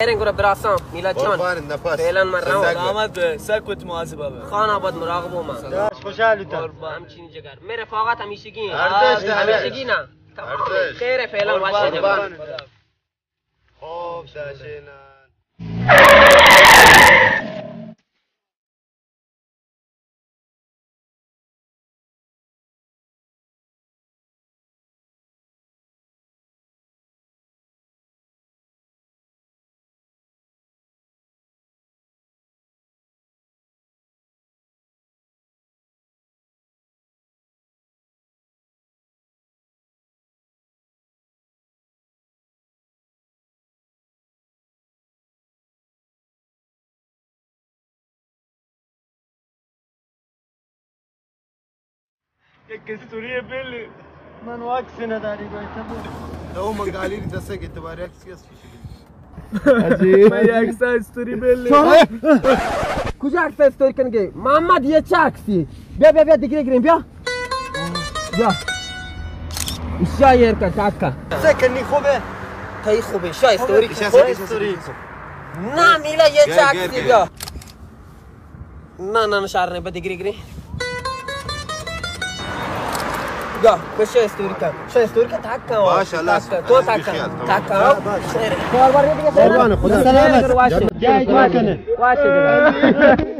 خیریں گرا براساں، میلاد جان۔ قربان نفس۔ فعلاً من رواں۔ زندگ بات۔ سلامت بے، سکوت مواظب بے۔ خان آباد مراقب بے۔ داشت خوشحال ہوتا۔ قربان۔ ہمچین جگر۔ میرے فوقات ہمیشگی ہیں۔ ارزش دارے۔ ہمیشگی نا۔ ارزش۔ خیر ہے، فعلاً قربان۔ واشے جگر۔ قربان۔ خوب داشینان۔ یک استوری بل۔ من عکس نداری گوشتم۔ تو من گالی دسته که دوباره عکس کس عجیب۔ من یک عکس استوری بل۔ کجا عکس استوری کنگے؟ محمد، یہ چه عکسی؟ بیا، بیا، بیا، دیگری گرین، بیا۔ بیا۔ شایر کا کاکا۔ چه کنی خوبه؟ تئی خوبه، شا استوری۔ شا استوری۔ نه، میلا، یہ چه عکسی؟ بیا۔ نه، نه، نه، شار نه، بیا دیگری گرین۔ بیا، بیا شا استوری کا۔ شا استوری کا، تاک کا۔ باش، الله تاک کا۔ تو تاک کا۔ تاک کا۔ خیر۔ کاروبار نہیں دیگه۔ قربان، خدا۔ سلامت۔ واشه۔ جای جای کنه۔ واشه۔